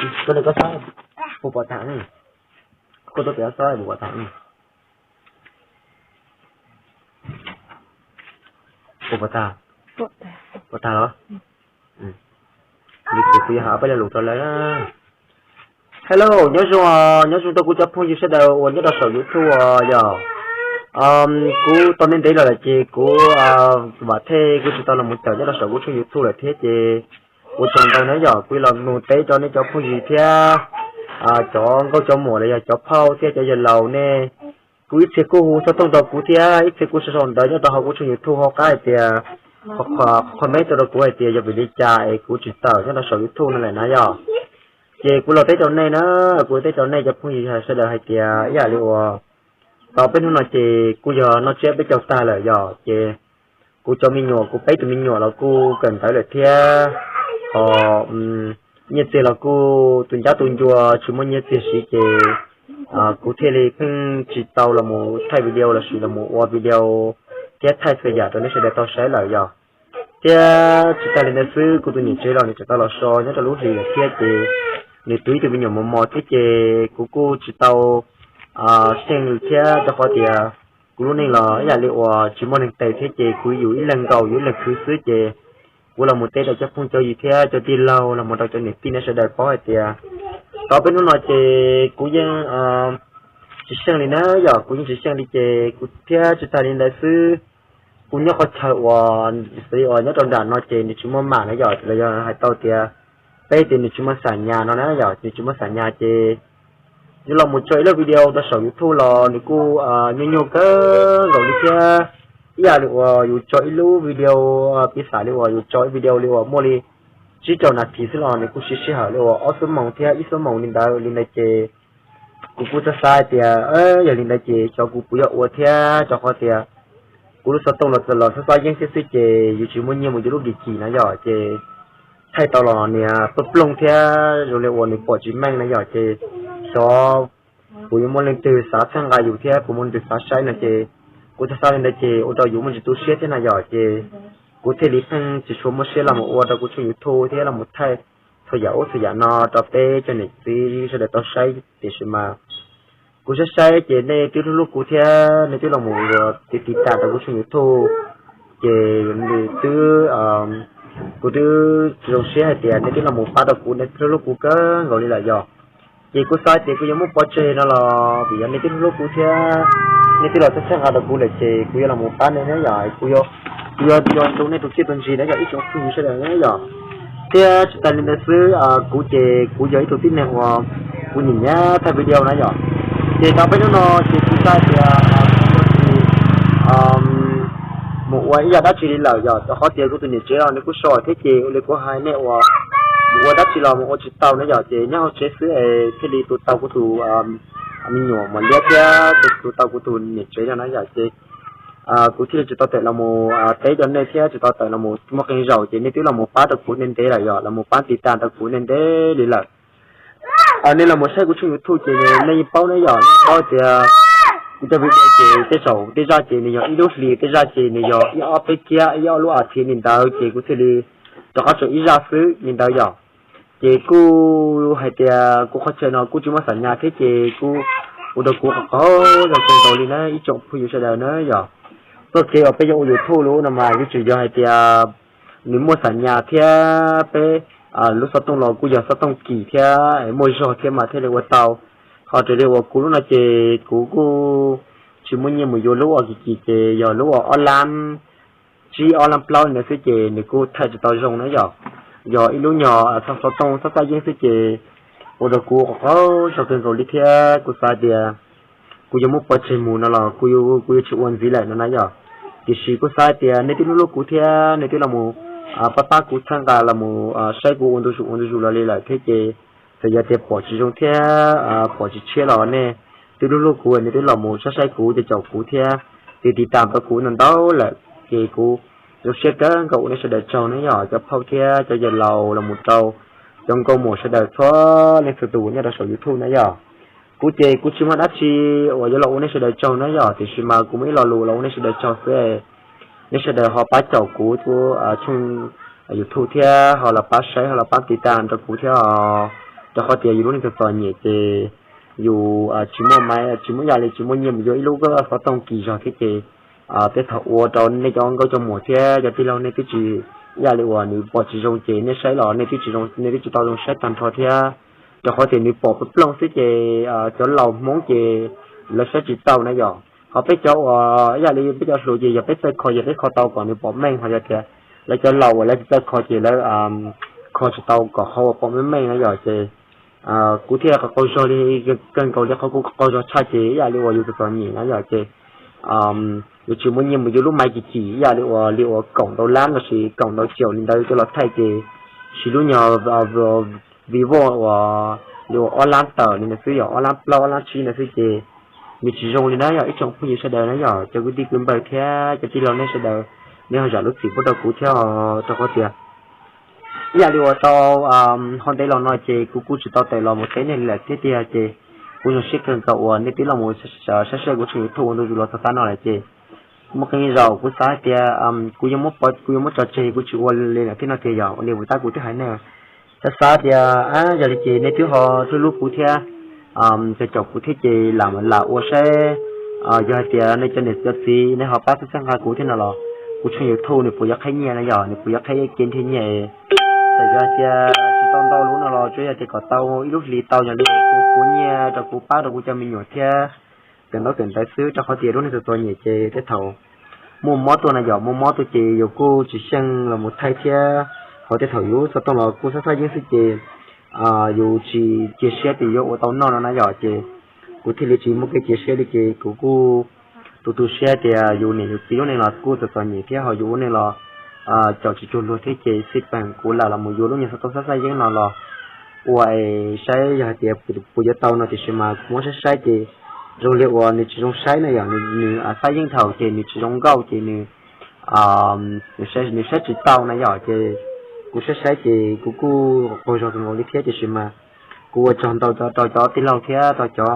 Koj li koj xav, puas pom tag ne? Koj tuaj pem xav puas pom tag ne? Puas pom tag? Pom tag los? Li ces kuv yuav hais ob peb lo lus rau lawv. Hello, nyob zoo, nyob zoo rau kuv cov phooj ywg sawv daws uas nyob rau saum YouTube uas yog kuv tau ntev ntev los lawm ces kuv vam thej kuv tsis tau los mus tawm nyob rau saum kuv tshooj YouTube lawm thiab ces ua tsaug ntau na yom, kuv yuav los mus teb rau nej cov phooj ywg thiab cov nkauj cov muam los yog cov phauj thiab cov yawg laus nej. Kuv ib txhia kuj hu xov tooj rau kuv thiab ib txhia kuj sau sau ntawv nyob rau hauv kuv tshooj YouTube hauv qab hais tias qhov, qhov comment tuaj rau kuv hais tias yog vim li cas es kuv tsis tawm nyob rau saum YouTube no lawm na yom. Ces kuv los teb rau nej na, kuv teb rau nej cov phooj ywg sawv daws hais tias ib yam li uas tau peb hnub no ces kuj yog noj tsiab peb caug tag lawm yom, ces kuv cov me nyuam, kuv peb tus me nyuam los kuj kawm ntawv lawm thiab, ho nyiaj txiag los kuj tu ncab tu ncua tsis muaj nyiaj txiag siv ces kuv thiaj li pheej tsis tau los mus thaij video los sis los mus ua video thiab thaij txhua yam rau nej sawv daws tau saib lawm yom. Thiab tsis tas li ntawd xwb kuv tus niam tsev los nws tseem tau los so nyob rau lub hlis lawm thiab ces nws tu ib tug me nyuam mos mos thiab ces kuv kuj tsis tau xyeej thiab rau qhov tias kuv lub neej los ib yam li uas tsis muaj neeg tes thiab ces kuv yus ib leeg nkaum yus ib leeg khwv xwb ces kuv los mus teb rau cov phooj cov ywg thiab cov tij laug los mus rau cov niam tij nej sawv daws paub hais tias tau peb hnub no ces kuv yeej tsis xyeej li na yom, kuv yeej tsis xyeej li ces kuv thiab tsis tas li ntawd xwb kuv nyob qhov chaw uas xws li uas nyob rau nram no ces nws tsis muaj mam na yom, los yog hais tau tias peb tias nws tsis muaj xam nyas no na yom, nws tsis muaj xam nyas ces yuav los mus tso ib lub video rau saum YouTube los nws kuj nyuaj nyuaj kawg nkaus li thiab. Ib yam li uas yus tso ib lub video, piv xam li uas yus tso ib video li uas muaj li tsib rau nas this xwb los nws kuj siv sij hawm li uas ob xuab moos thiab ib xuab moos li ntawd li ntawd ces kuv kuj txawj xav hais tias yog li ntawd ces xyov kuv puas yuav ua thiab rau qhov tias kuv lub xov tooj los txawm los xob xob yeeb xwb xwb ces yus tsis muaj nyiaj mus yuav lub kim kim na yom ces thaij tau los niag plooj plooj thiab zoo li uas nws pom tsis meej na yom ces xyov puas yuav muaj leej twg xav txhawb nqa yus thiab puas muaj leej twg xav saib no ces kuv txawj xav li ntawd ces ua rau yus muaj tsis tu siab thiab na yom ces kuv thiaj li pheej tsis tshua muaj siab los mus ua rau kuv tshooj YouTube thiab los mus thaij txhua yam ub txhua yam no rau peb cov niam txiv sawv daws tau saib tiam sis mas kuv saib saib ces nej twb hlub hlub kuv thiab nej twb los mus ua tiv tiv tas rau kuv tshooj YouTube ces twb, kuv twb tsis zoo siab hais tias nej twb los mus pab rau kuv, nej twb hlub hlub kuv kawg nkaus li lawm yom. Ces kuv xav tias kuv yuav muab pov tseg no los vim yog nej twb hlub hlub kuv thiab nej twb los txhawb txhawb nqa rau kuv lawm ces kuv yuav los mus pab nej na yom, kuv yuav, kuv yuav nrog nej tus txiaj tus ntsig na yom ib tsoom phooj ywg sawv daws na yom. Thiab tsis tas li ntawd xwb, kuv ces kuv yog ib tug tib neeg uas kuv nyiam nyiam thaij video na yom. Ces tau peb hnub no ces kuv xav tias mus ua ib yam dab tsi li lawm yom, rau qhov tias kuv tus niam tsev los nws kuj so thiab ces ua li kuv hais nej uas mus ua dab tsi los mus ua tsis tau na yom, ces nyob hauv tsev xwb es thiaj li tu tau kuv tus me nyuam mos liab thiab tu tau kuv tus niam tsev no na yom, ces kuv thiaj li tsis tau tawm los mus teb rau nej thiab tsis tau tawm los mus muaj qee zaus ces nej twb los mus pab rau kuv ntev ntev lawm yom, los mus pab tiv tas rau kuv ntev ntev li lawm. Nej los mus saib kuv tshooj YouTube ces nej yeej paub na yom, nej paub tias kuv cov video ces tej zaum tej zaj ces nws yog ib lub hlis, tej zaj ces nws yog ib ob peb kiab, ib ob lub as thiv li ntawd ces kuv thiaj li rov qab tso ib zaj xwb li ntawd yom. Ces kuj hais tias kuv qhov chaw no kuj tsis muaj xam nyas thiab ces kuj ua rau kuv qhov qhov zoo kawg nkaus li na ib tsoom phooj ywg sawv daws na yom. Txoj kev uas peb yuav ua YouTube lub no mas yuav tsum yog hais tias nws muaj xam nyas thiab peb lub xov tooj los kuj yog xov tooj kim thiab muaj zog thiab mas thiaj li ua tau. Ho raws li uas kuv lub no ces kuv kuj tsis muaj nyiaj mus yuav lub uas kim kim ces yog lub uas ob lab tsib ob lab plaub ntawd xwb ces nws kuj thaij tsis tau zoo na yom. Yog ib lub nyuag xov tooj xab xab yeeb xwb ces ua rau kuv qhov qhov zoo kawg nkaus li thiab kuv xav tias kuv yuav muab pov tseg mus no los kuv, kuv yuav tsis ua ntxiv lawm no na yom. Tiam sis kuv xav tias nej twb hlub hlub kuv thiab nej twb los mus pab pab kuv txhawb nqa los mus saib kuv ua ntu zus ua ntu zus los li lawm thiab ces txawm yog tias pom tsis zoo thiab pom tsis tshiab los nej twb hlub hlub kuv, nej twb los mus saib saib kuv, caum caum kuv thiab tiv tiv tas rau kuv ntau ntau lawm ces kuv zoo siab kawg nkaus ua nej sawv daws tsaug na yom, cov phauj thiab cov yawg laus los mus rau cov nkauj muam sawv daws txhua leej txhua tus nyob rau saum YouTube na yom. Kuv ces kuv tsis muaj dab tsi uas yuav los ua nej sawv daws tsaug na yom, tiam sis mas kuv muaj ib lo lus los ua nej sawv daws tsaug xwb. Nej sawv daws ho pab caum kuv tshooj YouTube thiab ho los pab saib ho los pab tiv tas rau kuv thiab os. rau qhov tias yus lub neej txom txom nyem ces yus tsis muaj maiv tsis muaj ib yam li tsis muaj nyiaj mus yuav ib lub xov tooj kim zog thiab ces tej thaum ua rau nej cov nkauj cov muam thiab cov tij laug nej twb tsis, ib yam li uas nws pom tsis zoo ces nej saib los nej twb tsis zoo, nej twb tsis tau zoo saib tag nrho thiab, rau qhov tias nws pom plooj xwb ces cov laus Hmoob ces lawv saib tsis tau na yom. Ho peb cov uas ib yam li peb cov hluas ces yog peb txawj kho ces peb kho tau kom nws pom meej, ho yog tias lawv cov laus uas lawv tsis txawj kho ces lawv kho tsis tau kom qhov uas pom meej meej na yom. Ces kuv thiaj qaug zog li, kawg nkaus li qhov kuv qaug zog tshaj ces ib yam li uas yus txom txom nyem na yom ces yus tsis muaj nyiaj mus yuav lub maiv kim kim ib yam li uas li uas kaum ntau lab lossis kaum ntau caum li ntawd coj los thaij ces siv lub nyuag Vivo uas li uas ob lab tawm li ntawd xwb yom, ob lab plaub ob lab tsib ntawd xwb ces nws tsis zoo li na yom. Ib tsoom phooj ywg sawv daws na yom, cov kwv tij kwv npawg thiab cov tij laug nej sawv daws, nej ho zam lub txim pub rau kuv thiab os, rau qhov tias ib yam li uas tau ho ntev los no ces kuv kuj tsis tau tawm los mus teb nej li lawm thiab tiag ces kuv zoo siab kawg nkaus uas nej twb los mus saib saib kuv tshooj YouTube ua ntu zus los txog tav no lawm ces muaj qee zaus kuv xav hais tias kuv yuav muab, kuv yuav muab tso tseg kuv tsis ua li lawm thiab no tiag yom. Ua li uas tab kuv twb hais nej, xav xav tias yog li ces nej twb ho hlub hlub kuv thiab caum kuv thiab ces lam lam ua saib, yog hais tias nej cov niam cov txiv nej ho pab txhawb txhawb nqa kuv thiab no los kuv tshooj YouTube nws puas yuav qheb nyiaj na yom, nws puas yuav qheb ib ke nrhiav nyiaj. Txawm yog hais tias tsis tau ntau lub no los tsuas yog tias kom tau ib lub hlis tau yog li kuv puav nyiaj rau kuv pab rau kuv cov me nyuam thiab kawm ntaub kawm ntawv xwb, rau qhov tias lub neej txom txom nyem ces tej thaum muaj mob tuaj na yom, muaj mob tuaj ces yus kuj tsis xyeej los mus thaij thiab, ho tej thaum yus xov tooj los kuj xab xab yeeb xwb ces yus tsis cia siab tias yuav ua tau noj no na yom, ces kuv thiaj li tsis muaj kev cia siab li ces kuv kuj tu tu siab tias yus niam yus txiv lub neej los kuj txom txom nyem thiab ho yus ua neej los caum tsis cuag luag thiab ces xij peem kuv lam los mus yuav lub nyuag xov tooj xab xab yeeb no los ua es saib yog hais tias puas yuav tau no tiam sis mas kuv muab saib saib ces zoo li uas nws tsis zoo saib na yom, nws xab yeeb thaum ces nws tsis zoo nkauj ces nws nws saib tsis tau na yom, ces kuv saib saib ces kuv kuj qaug zog kawg nkaus li thiab tiam sis mas kuv ua tsaug ntau rau cov tij laug thiab rau cov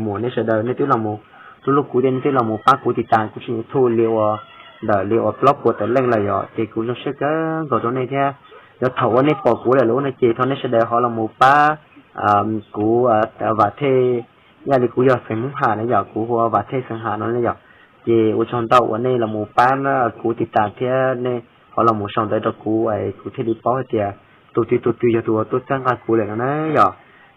muam nej sawv daws nej twb los mus hlub hlub kuv thiab nej twb los mus pab kuv tiv tas kuv tshooj YouTube li uas ntawm li uas plaub puas tawm leej lawm yom, ces kuv zoo siab kawg nkaus rau nej thiab. Yog thaum uas nej pom kuv lawm lub no ces thov nej sawv daws ho los mus pab kuv Vam Thej, ib yam li kuv yog xeem Hmoob Ham na yom, kuv hu ua Vam Thej xeem Ham no na yom, ces ua tsaug ntau uas nej los mus pab kuv tiv tas thiab nej ho los mus sau ntawv rau kuv es kuv thiaj li paub hais tias tus twg tus twg yog tus uas tuaj txhawb nqa kuv lawm no na yom.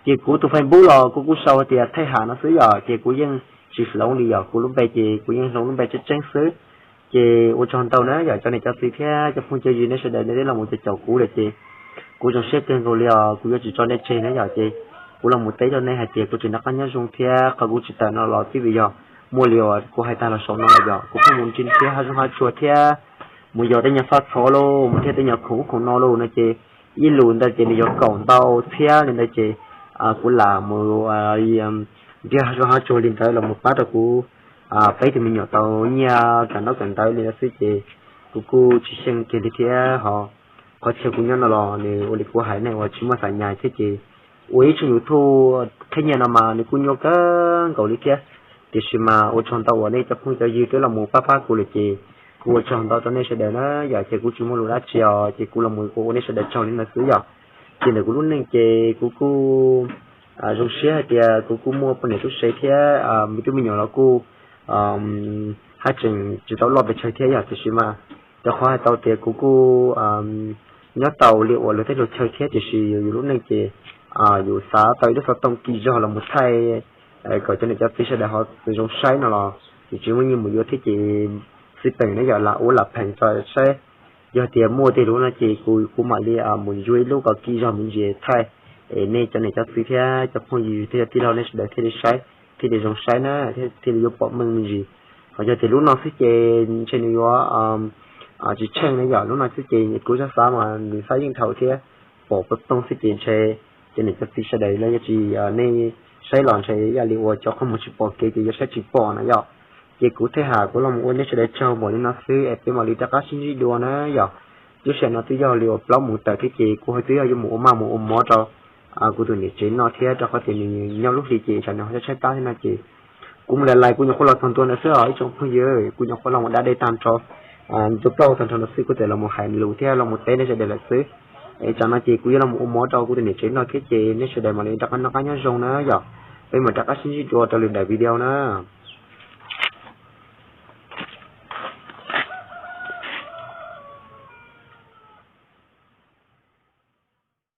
Ces kuv tus Facebook los kuv kuj sau hais tias Thej Ham no xwb yom, ces kuv yeej tsis hloov li yom, kuv lub npe ces kuv yeej hloov lub npe tseeb tseeb xwb. Ces ua tsaug ntau na yom cov niam cov txiv thiab cov phooj cov ywg nej sawv daws nej twb los mus caum caum kuv lawm ces kuv zoo siab kawg nkaus li os, kuv yuav tsis tso nej tseg na yom, ces kuv los mus teb rau nej hais tias kuv tseem noj qab nyob zoo thiab qhov kuv tsis tawm no los twb vim yog muaj li uas kuv hais tag los saum no los yom, kuv pheej mus nrhiav hav zoov hav tsuag thiab mus yos tej nyuag faj txhov lauj, mus nrhiav tej nyuag khoom ub khoom no lauj no ces ib lus ntawd ces nws yuav kaum ntau txhiab li ntawd ces kuv lam mus nrhiav hav zoov hav tsuag li ntawd los mus pab rau kuv peb tus me nyuam tau nyiaj kawm ntaub kawm ntawv li ntawd xwb ces kuv kuj tsis xyeej kiag li thiab ho qhov chaw kuv nyob no los nws ua li kuv hais nej uas tsis muaj xa nyas thiab ces ua ib tshooj YouTube qhib nyiaj no mas nws kuj nyuaj kawg nkaus li thiab. Tiam sis mas ua tsaug ntau uas nej cov phooj cov ywg twb los mus pab pab kuv lawm ces kuv ua tsaug ntau rau nej sawv daws na yom, ces kuv tsis muaj lus dab tsi os ces kuv los mus ua nej sawv daws tsaug li ntawd xwb yom. Ces ntawm kuv lub neej ces kuv kuj zoo siab hais tias kuv kuj muaj poj niam tub se thiab me tub me nyuam los kuj haj tseem tsis tau loj pes tsawg thiab yom, tiam sis mas rau qhov hais tau tias kuv kuj nyob tau li uas luag teb luag chaw thiab tiam sis yus lub neej ces yus xav tau ib lub xov tooj kim zog los mus thaij kom cov niam cov txiv sawv daws ho zoo saib no los yus tsis muaj nyiaj mus yuav thiab ces xij peem na yom, lam ua lam pheem tso saib. Yog tias muaj tej lub no ces kuv kuv mam li mus yuav ib lub kom kim zog me ntsis thaij es nej cov niam cov txiv thiab cov phooj ywg thiab cov tij laug nej sawv daws thiaj li saib, thiaj li zoo saib na, thiaj li yuav pom meej me ntsis. Ho yog tias lub no xwb ces ntshe nws yuav tsis tsheej na yom, lub no xwb ces kuv xav xav mas nws xav yeej thaum thiab pom plooj xwb ces ntshe cov niam cov txiv sawv daws los yog tsis, nej saib los ntshe ib yam li uas cov qhov muag tsis pom kev ces yuav saib tsis pom na yom. Ces kuv Thej Ham kuv los mus ua nej sawv daws tsaug npaum li no xwb es peb mam li rov qab sib ntsib dua na yom. Lub sij hawm no twb yog li uas plaub moos tawm thiab ces kuv ho twb yog yuav mus ua maj mus ua mov rau kuv tus niam tsev noj thiab rau qhov tias nws nyob lub hli ces tsam nws ho tshaib tshaib plab thiab no ces kuv mus lais lais kuv nyuam qhuav los txog ntua no xwb os ib tsoom phooj ywg, kuv nyuam qhuav los mus da dej tag nrho, ntua plaub tag nrho no xwb kuv txawm los mus hais lus thiab los mus teb nej sawv daws lawm xwb. Es tsam no ces kuv yuav los ua mov rau kuv tus niam tsev noj thiab ces nej sawv daws mam li rov qab noj qab nyob zoo na yom. Peb mam rov qab sib ntsib dua rau lwm daim video na.